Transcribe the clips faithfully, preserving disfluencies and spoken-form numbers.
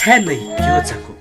छाय् नइ घ्यःचाकु।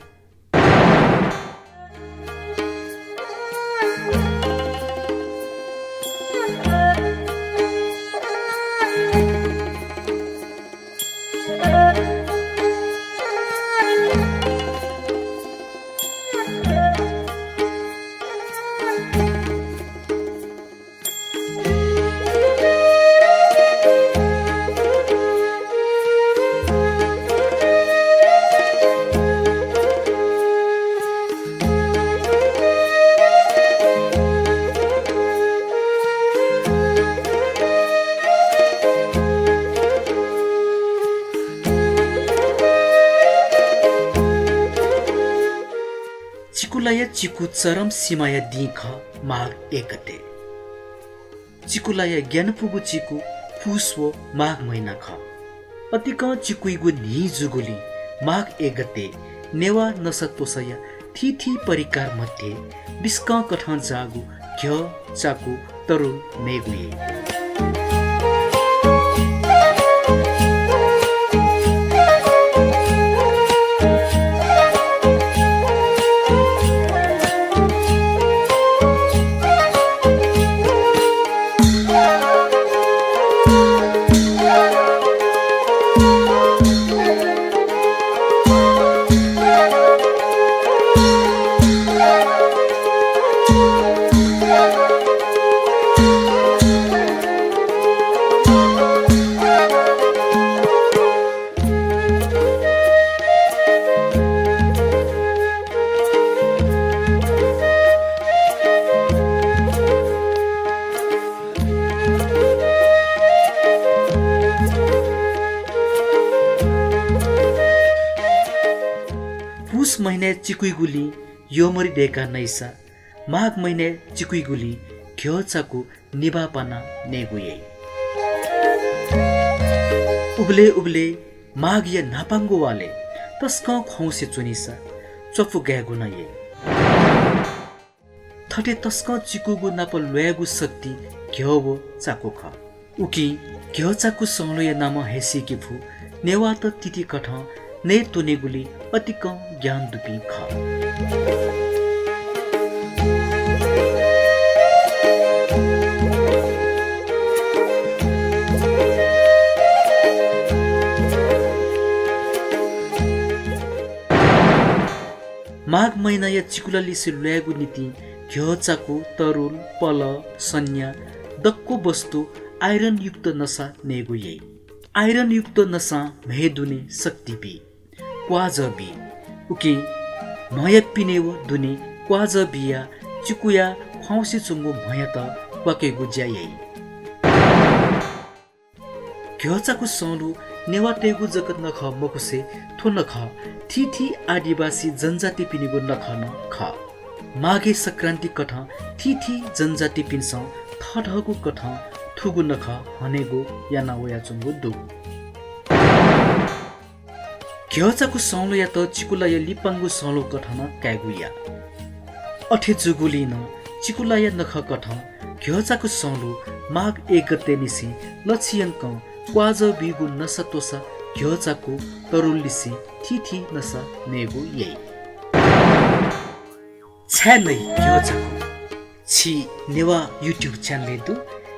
चिकुलाया चिकु चरम सीमाया दिं खः माघ एक गते। चिकुलाया ग्यानापुगु चिकु पुस व माघ महिना खः। अतिकं चिकुइगु न्हि जूगुलिं माघ एक गते नेवाः नसा त्वसाया थीथी परिकार मध्ये बिस्कं कथं जाःगु घ्यः, चाकु, तरुल नयेगु याइ। पुस महिनाय् चिकुइगुलिं यःमरि दय्‌का नइसा, माघ महिनाय् चिकुइगुलिं घ्यः, चाकु निभाः पानाः नयेगु याइ। उबलय् उबलय् माघया न्हापांगु वालय् तसकं ख्वाउँसे च्वनीसा च्वफु गायेगु नं याइ। थथे तसकं चिकुगु नाप ल्वायेगु शक्ति घ्यः व चाकु खः। उकिं घ्यः, चाकु संलुया नामं हे सीके फु, नेवाःत तितिकथं नयेत्वनेगुलिइ अतिकं ज्ञान दुपिं खः। माघ महिनाया चिकुलालिसे ल्वायेगु निंतिं घ्यः, चाकु, तरुल, पलः, सन्या, दक्व वस्तु आइरनयुक्त नसा नयेगु याइ। आइरनयुक्त नसां म्हय् दुने शक्ति बी, क्वाःजः बी। उकिं म्हया पिने व दुने क्वाःजः बियाः चिकुया ख्वाउँसे च्वंगु म्हयात क्वाकेगु ज्या याइ। घ्यः, चाकु संलु नेवाःतय्‌गु जक नखः मखुसे थ्व नखः थीथी आदिवासी जनजातिपिनिगु नखः नं खः। माघे संक्रान्तिकथं थीथी जनजातिपिन्सं थःथःगु कथं थुगु नखः हनेगु याना वयाच्वंगु दु। घ्यः, चाकु संलुयात चिकुलाया लिपांगु संलुकथं नं कायेगु याः। अथे जूगुलिं नं चिकुलाया नखःकथं घ्यः, चाकु संलु माघ एक गतेनिसें लच्छि यंकं क्वाःजः बीगु नसा त्वसा घ्यः, चाकु, तरुललिसें थीथी नसा नयेगु याइ। छाय् नइ घ्यः, चाकु। छि नेवाः YouTube channel-य् दु।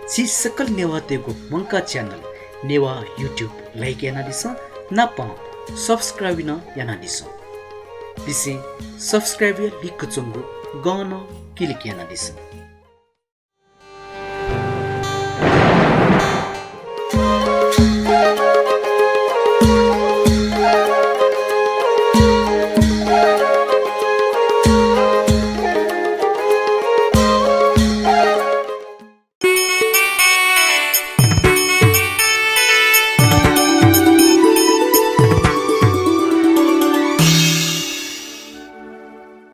छि सकल नेवाःतय्‌गु मंकाः channel नेवाः YouTube like यानादिसँ, नापं subscribe नं यानादिसँ। लिसें subscribe-या लिक्क च्वंगु गं नं click यानादिसँ।